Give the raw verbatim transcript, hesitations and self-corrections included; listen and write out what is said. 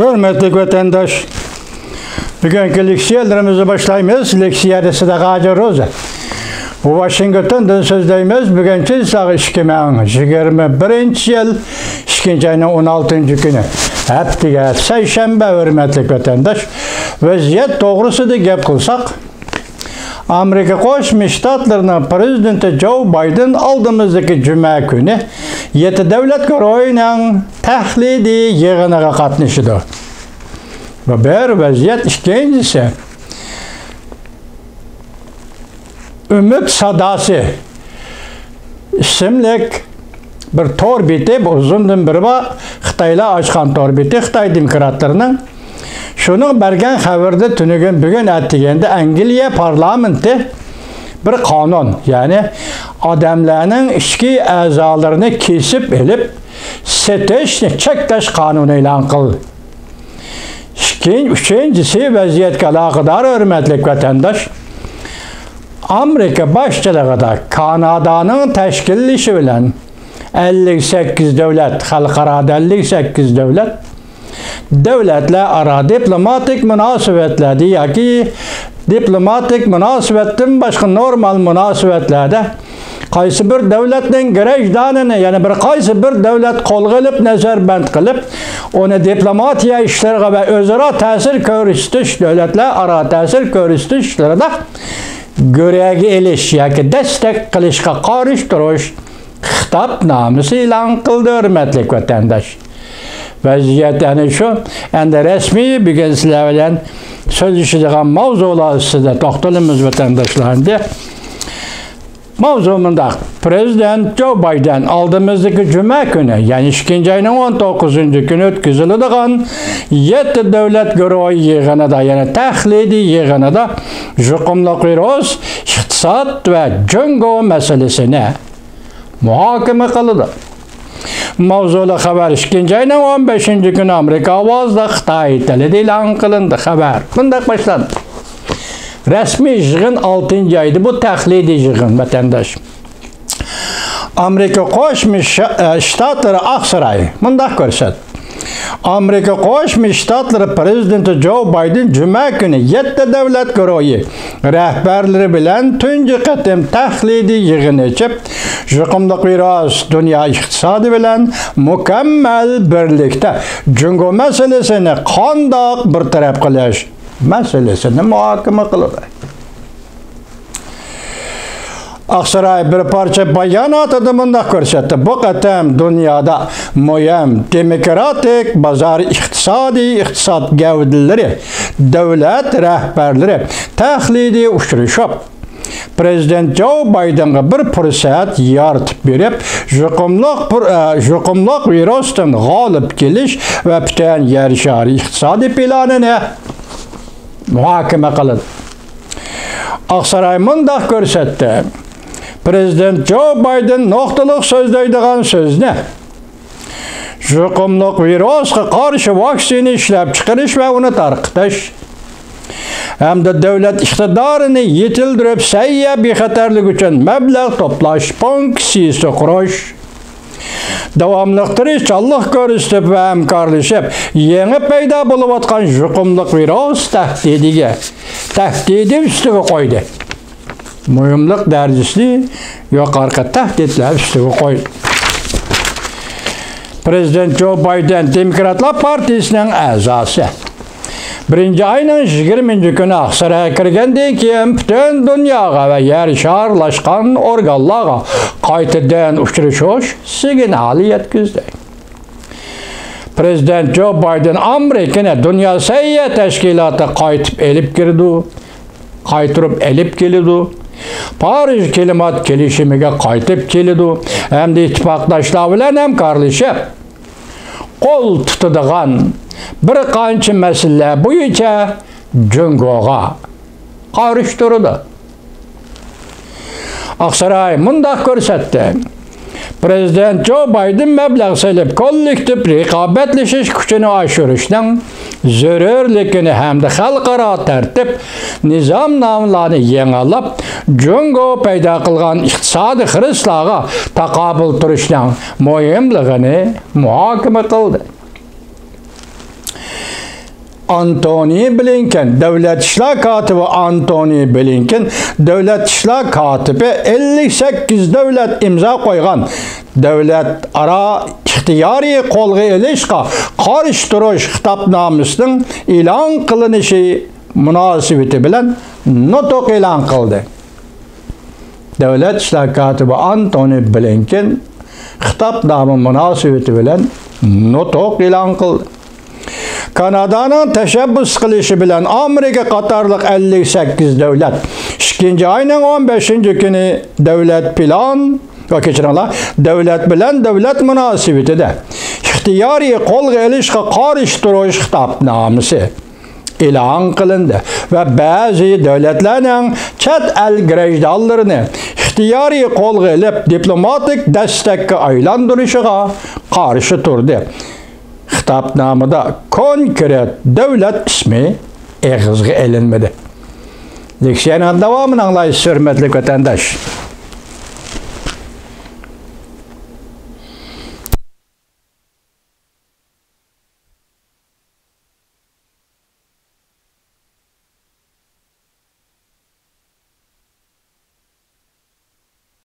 ھۆرمەتلىك ۋەتەنداش، بۈگۈنكى لېكسىيەلىرىمىزنى باشلايمىز. لېكسىيەدە سىدىق ھاجى روزى. ۋاشىنگتوندىن سۆزلەيمىز. بۈگۈن چىن ساغ ئىككى مىڭ يىگىرمە بىرىنچى يىل ئىككىنچى ئاينىڭ ئون ئالتىنچى كۈنى، ھەپتىگە سەيشەنبە. ھۆرمەتلىك ۋەتەنداش، ۋەزىيەت توغرىسىدا گەپ قىلساق، ئامېرىكا قوشما شتاتلىرىنىڭ پىرېزىدېنتى جو بايدېن ئالدىمىزدىكى جۈمە كۈنى يەتتە دۆلەت گۇرۇھىنىڭ تەقلىدىي يىغىنىغا قاتنىشىدۇ. بۇ بىر ۋەزىيەت. ئىككىنچىسى، ئۈمىد ساداسى ئىسىملىك بىر تور بېتى، بۇ ئۇزۇندىن بېرى بار، خىتايلار ئاچقان تور بېتى، خىتاي دېموكراتلىرىنىڭ. شۇنىڭ بەرگەن خەۋىرىدە تۈنۈگۈن، بۈگۈن ئەتىگەندە ئەنگلىيە پارلامېنتى بىر قانۇن، يەنى ئادەملەرنىڭ ئىچكى ئەزالىرىنى كېسىپ ئېلىپ سېتىشنى چەكلەش قانۇنى ئېلان قىلدى. ئىككىنچى، ئۈچىنچىسى، ۋەزىيەتكە ئالاقىدار، ھۆرمەتلىك ۋەتەنداش. ئامېرىكا باشچىلىقىدا كانادانىڭ تەشكىللىشى بىلەن ئەللىك سەككىز دۆلەت، خەلقئارادا ئەللىك سەككىز دۆلەت، دۆلەتلەر ئارا دىپلوماتىك مۇناسىۋەتلەردە ياكى دىپلوماتىك مۇناسىۋەتتىن باشقا نورمال مۇناسىۋەتلەردە قايسى بىر دۆلەتنىڭ گراژدانىنى، يەنى بىر قايسى بىر دۆلەت قولغا ئېلىپ، نەزەربەند قىلىپ، ئۇنى دىپلوماتىيە ئىشلىرىغا ۋە ئۆزئارا تەسىر كۆرسىتىش، دۆلەتلەر ئارا تەسىر كۆرسىتىش ئىشلىرىدا گۆرەگە ئېلىش ياكى دەستەك قىلىشقا قارشى تۇرۇش خىتابنامىسى ئېلان قىلدى، ھۆرمەتلىك ۋەتەنداش. ۋەزىيەت ئەنە شۇ. ئەمدى رەسمىي بۈگۈن سىلەر بىلەن سۆزلىشىدىغان ماۋزۇلار ئۈستىدە توختىلىمىز، ۋەتەنداشلار. ئەمدى ماۋزۇ مۇنداق. پىرېزىدېنت جو بايدېن ئالدىمىزدىكى جۈمە كۈنى، يەنى ئىككىنچى ئاينىڭ ئون توققۇزىنچى كۈنى ئۆتكۈزۈلىدىغان يەتتە دۆلەت گۇرۇھى يىغىنىدا، يەنى تەقلىدىي يىغىنىدا يۇقۇملۇق ۋىرۇس، ئىقتىساد ۋە جۇڭگو مەسىلىسىنى مۇھاكىمە قىلىدۇ. ماۋزۇلۇق خەۋەر ئىككىنچى ئاينىڭ ئون بەشىنچى كۈنى ئامېرىكا ئاۋازىدا خىتاي تىلىدا ئېلان قىلىندى. خەۋەر مۇنداق باشلاندى. رەسمىي يىغىن ئالتىنچى ئايدا، بۇ تەقلىدىي يىغىن، ۋەتەنداش. ئامېرىكا قوشما شا-، ئە، شتاتلىرى ئاقساراي مۇنداق كۆرسەتتى. ئامېرىكا قوشما شتاتلىرى پىرېزىدېنتى جو بايدېن جۈمە كۈنى يەتتە دۆلەت گۇرۇھى رەھبەرلىرى بىلەن تۇنجى قېتىم تەقلىدىي يىغىن ئېچىپ، يۇقۇملۇق ۋىرۇس، دۇنيا ئىقتىسادى بىلەن مۇكەممەل بىرلىكتە جۇڭگو مەسىلىسىنى قانداق بىر تەرەپ قىلىش مەسىلىسىنى مۇھاكىمە قىلدى. ئاقساراي بىر پارچە باياناتىدا مۇنداق كۆرسەتتى: بۇ قېتىم دۇنيادا مۇھىم دېموكراتىك بازار ئىقتىسادىي ئىقتىساد گەۋدىلىرى، دۆلەت رەھبەرلىرى تەقلىدىي ئۇچرىشىپ، پىرېزىدېنت جو بايدېنغا بىر پۇرسەت يارىتىپ بېرىپ، يۇقۇملۇق بىر، ئە، يۇقۇملۇق ۋىرۇستىن غالىب كېلىش ۋە پۈتۈن يەر شارى ئىقتىسادىي پىلانىنى مۇھاكىمە قىلدى. ئاقساراي مۇنداق كۆرسەتتى: پىرېزىدېنت جو بايدېن نۇقتىلىق سۆزلەيدىغان سۆزنى، يۇقۇملۇق ۋىرۇسقا قارشى ۋاكسىنا ئىشلەپچىقىرىش ۋە ئۇنى تارقىتىش ھەمدە دۆلەت ئىقتىدارىنى يېتىلدۈرۈپ، سەھىيە بىخەتەرلىكى ئۈچۈن مەبلەغ توپلاش پونكىتى قۇرۇش، داۋاملىق تىرىشچانلىق كۆرسىتىپ ۋە ھەمكارلىشىپ، يېڭى پەيدا بولۇۋاتقان يۇقۇملۇق ۋىرۇس تەھدىتىگە، تەھدىتى ئۈستىگە قويدى. مۇھىملىق دەرىجىسىنى يۇقىرىقى تەھدىتلەر ئۈستىگە قويدى. پىرېزىدېنت جو بايدېن دېموكراتلار پارتىيىسىنىڭ ئەزاسى. بىرىنچى ئاينىڭ يىگىرمىنچى كۈنى ئاقسارايغا كىرگەندىن كېيىن، پۈتۈن دۇنياغا ۋە يەر شارلاشقان ئورگانلارغا قايتىدىن ئۇچرىشىش سىگنالى يەتكۈزدى. پىرېزىدېنت جو بايدېن ئامېرىكىنى دۇنيا سەھىيە تەشكىلاتى قايتىپ ئېلىپ كىرىدۇ، قايتۇرۇپ ئېلىپ كېلىدۇ، پارىژ كىلىمات كېلىشىمىگە قايتىپ كېلىدۇ ھەمدە ئىتتىپاقداشلار بىلەن ھەمكارلىشىپ، قول تۇتىدىغان بىر قانچە مەسىلىلەر بويىچە جۇڭگوغا قارشى تۇرىدۇ. ئاقساراي مۇنداق كۆرسەتتى: پىرېزىدېنت جو بايدېن مەبلەغ سېلىپ، كوللېكتىپ رىقابەتلىشىش كۈچىنى ئاشۇرۇشنىڭ زۆرۈرلۈكىنى ھەمدە خەلقئارا تەرتىپ نىزامنامىلارنى يېڭىلاپ، جۇڭگو پەيدا قىلغان ئىقتىسادىي خىرىسلارغا تاقابىل تۇرۇشنىڭ مۇھىملىقىنى مۇھاكىمە قىلدى. ئانتونى بلىنكېن، دۆلەت ئىشلار كاتىپى ئانتونى بلىنكېن، دۆلەت ئىشلار كاتىپى ئەللىك سەككىز دۆلەت ئىمزا قويغان دۆلەت ئارا ئىختىيارىي قولغا ئېلىشقا قارشى تۇرۇش خىتابنامىسىنىڭ ئېلان قىلىنىشى مۇناسىۋىتى بىلەن نۇتۇق ئېلان قىلدى. دۆلەت ئىشلار كاتىپى ئانتونى بلىنكېن خىتابنامە مۇناسىۋىتى بىلەن نۇتۇق ئېلان قىلدى. كانادانىڭ تەشەببۇس قىلىشى بىلەن ئامېرىكا قاتارلىق ئەللىك سەككىز دۆلەت ئىككىنچى ئاينىڭ ئون بەشىنچى كۈنى دۆلەت پىلان، ۋە كەچۈرۈڭلار، دۆلەت بىلەن دۆلەت مۇناسىۋىتىدە ئىختىيارىي قولغا ئېلىشقا قارشى تۇرۇش خىتابنامىسى ئېلان قىلىندى ۋە بەزى دۆلەتلەرنىڭ چەت ئەل گىرەجدانلىرىنى ئىختىيارىي قولغا ئېلىپ، دىپلوماتىك دەستەككە ئايلاندۇرۇشىغا قارشى تۇردى. خىتابنامىدا كونكرېت دۆلەت ئىسمى ئېغىزغا ئېلىنمىدى. لېكسىيەنىڭ داۋامىنى ئاڭلايسىز، ھۆرمەتلىك ۋەتەنداش.